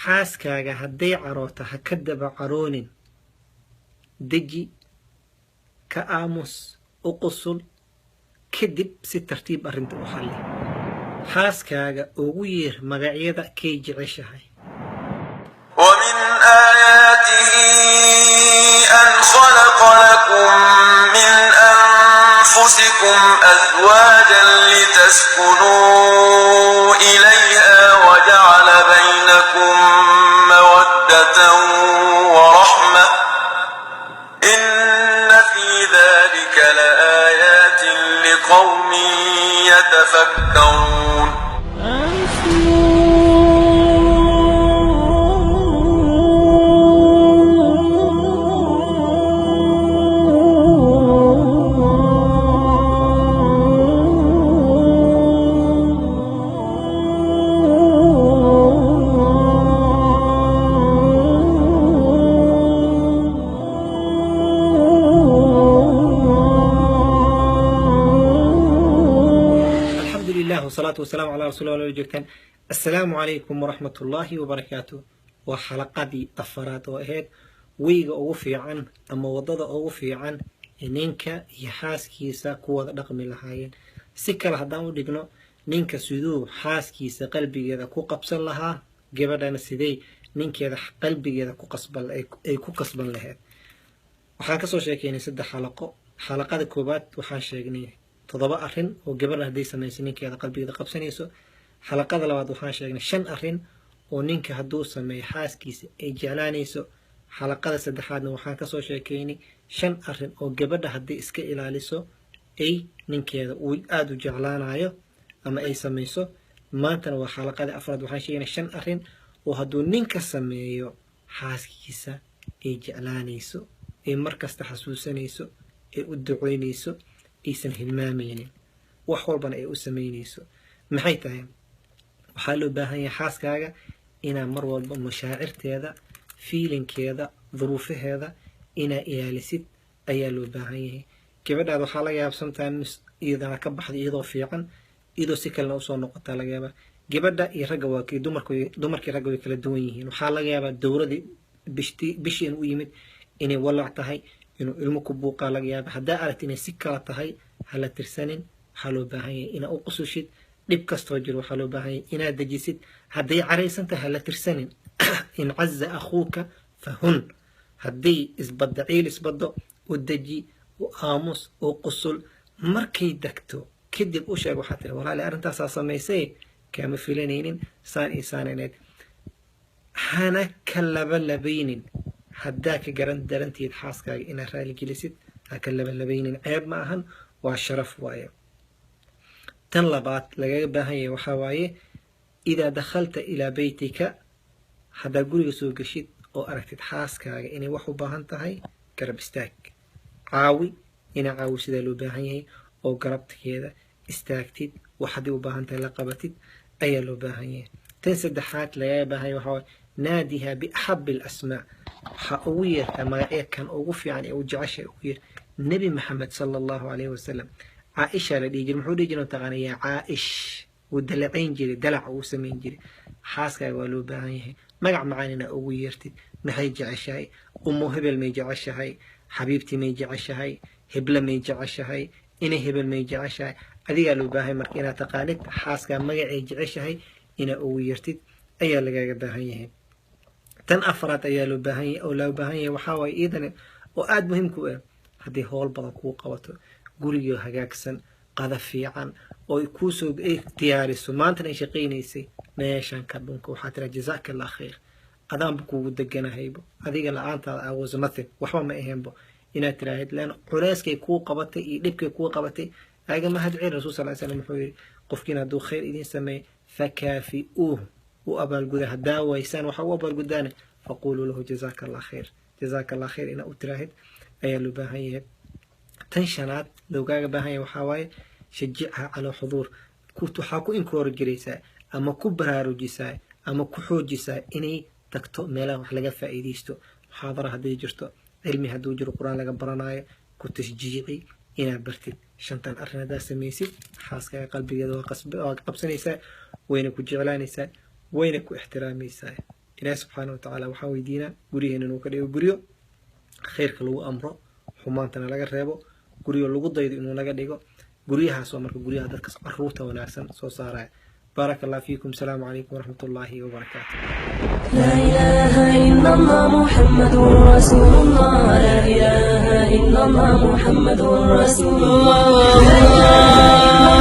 Xaaskaaga hadday carooto ha ka daba caroonin, deji, ka aamus, u qusul, kadib si tartiib arrinta u xalli. Xaaskaaga ugu yeer magacyada kay jeceshahay. ومن آياته أن خلق لكم من أنفسكم أزواجا لتسكنوا إليها وجعل بينكم مودة ورحمة إن في ذلك لآيات لقوم يتفكرون. Alxamdu lilah wasalaatu wasalaamu calaa rasuuli Allah joogtaan. Assalaamu calaykum waraxmat ullaahi wabarakaatu. Waa xalaqadii afaraad oo ahayd weyga ugu fiican ama wadada ugu fiican ee ninka iyo xaaskiisa ku wada dhaqmi lahaayeen. Si kale haddaan u dhigno, ninka siduu xaaskiisa qalbigeeda ku qabsan lahaa, gabadhana sidey ninkeeda qalbigeeda ku qasban ay ku kasban lahayd. Waxaan kasoo sheekeynay 3 xalaqo. Xalaqada koowaad waxaan sheegnay 7 arrin oo gabadha hadday samayso ninkeeda qalbigeeda qabsanayso. Xalaqada labaad waxaan sheegnay 5 arrin oo ninka hadduu sameeyo xaaskiisa ay jeclaanayso. Xalaqada saddexaadna waxaan kasoo sheekeynay 5 arrin oo gabadha hadday iska ilaaliso ay ninkeeda uu aada u jeclaanayo ama ay samayso. Maantana waa xalaqada afraad, waxaan sheegnay 5 arrin oo hadduu ninka sameeyo xaaskiisa ay jeclaanayso, ay markasta xasuusanayso, ay u ducoynayso, aysan hilmaamaynin, wax walbana ay u samaynayso. Maxay tahay? Waxaa loo baahan yahay xaaskaaga inaa mar walba mashaacirteeda, fiilinkeeda, duruufaheeda inaa ilaalisid ayaa loo baahan yahay. Gabadhaada waxaa laga yaaba sometimes iyadana ka baxda iyadoo fiican, iyadoo si kalena usoo noqotaa laga yaabaa. Gabadha iyo ragga waa kii dumarku, dumarkii ragga way kala duwan yihiin. Waxaa laga yaabaa dowradii bishii inuu u yimid inay walac tahay, inuu ilmo ku buuqaa laga yaaba. Haddaa aragti inay si kala tahay, hala tirsanin. Waxaa loo baahan yahay inaa u qusushid. Dhib kastoo jiro waxaa loo baahan yahay inaad dejisid. Hadday caraysan tahay, hala tirsanin. In caza akhuuka fahun. Hadday isbadda, ciil isbaddo, u deji, u aamus, u qusul. Markay degto kadib u sheeg. Waxaa tiri, walaali, arrintaasaa samaysay, kaama filanaynin, saan iyo saananeed. Hana ka labalabaynin. Haddaa ka garan darantiid xaaskaaga inaad raaligelisid, ha ka labalabaynin. Ceeb ma ahan, waa sharaf waaye. Tan labaad lagaga baahan yahay waxaa waaye, idaa dakhalta ilaa beytika, haddaa guriga soo geshid oo aragtid xaaskaaga inay wax u baahan tahay, garab istaag, caawi. Inaa caawi sidaa loo baahan yahay oo garabkeeda istaagtid, wax haddii u baahan tahay la qabatid ayaa loo baahan yahay. Tan saddexaad lagaga baahan yahay waxaa waaye, naadiha biaxabi alasmaa. Waxaa ugu yeertaa magacyo kan ugu fiican ee u jeceshay ugu yeer. Nebi Maxamed sala Allahu calayhi wasalam Caaisha la dhihi jiray, muxuu dhihi jiray? Mataqaana? Yaa Caaish. Wuu dalacayn jiray, dalac uu samayn jiray. Xaaskaaga waa loo baahan yahay magac macaan inaa ugu yeertid. Maxay jeceshahay? Umu hebel may jeceshahay? Xabiibtii may jeceshahay? Heble may jeceshahay? Inay hebel may jeceshahay? Adigaa loo baahan marka inaad taqaanid xaaskaa magacay jeceshahay inaa ugu yeertid ayaa lagaaga baahan yahay. Tan afraad ayaa loo baahan yahay oo loo baahan yahay waxaa waaye iidan oo aada muhiimku ah, haddii howl badan kuu qabato, gurigoo hagaagsan, qada fiican oo ay kuusoo ay diyaariso, maantana ay shaqaynaysay, meeshan ka dhunka. Waxaa tiraa, jazaaka Allah khayr, adaanba kuugu deganahaybo, adiga la-aantaada I was nothing, waxba ma ahaynbo, inaad tiraahid lean culeyskay kuu qabatay iyo dhibkay kuu qabatay aga mahad celi. Rasul sal slam wuxuu yidhi, qofkiin hadduu khayr idiin sameeyo, fakaafi'uuh, u abaalguda. Haddaa waysaan waxa u abaalgudaane, faquluu lahu jazaaka Allah khayr, jazaaka Allah khayr inaa u tiraahid ayaa loo baahan yahay. Tan shanaad loogaaga baahan yahay waxaa waaye, shajicha calaa xuduur. Waxaa ku encourage garaysaa ama ku baraarujisaa ama ku xoojisaa inay tagto meelaha wax laga faa'iidaysto. Muxaadara hadday jirto, cilmi hadduu jiro, qur-aan laga baranayo, ku tashjiici inaad bartid. Shantan arrin haddaa samaysid, xaaskaaga qalbigeeda waa qabsanaysaa, wayna ku jeclaanaysaa, wayna ku ixtiraamaysaa. Ilaahi subxaana wa tacaala waxaan weydiinaa guryaheena inuu ka dhigo guryo khayrka lagu amro, xumaantana laga reebo, guryo lagu daydo inuu naga dhigo. Guryahaas waa marka guryaha dadka caruurta wanaagsan soo saaraya. Baaraka Allah fiikum. Asalaamu calaykum waraxmat ullaahi wabarakaatu. لا إله إلا الله محمد رسول الله. لا إله إلا الله محمد رسول الله. لا إله إلا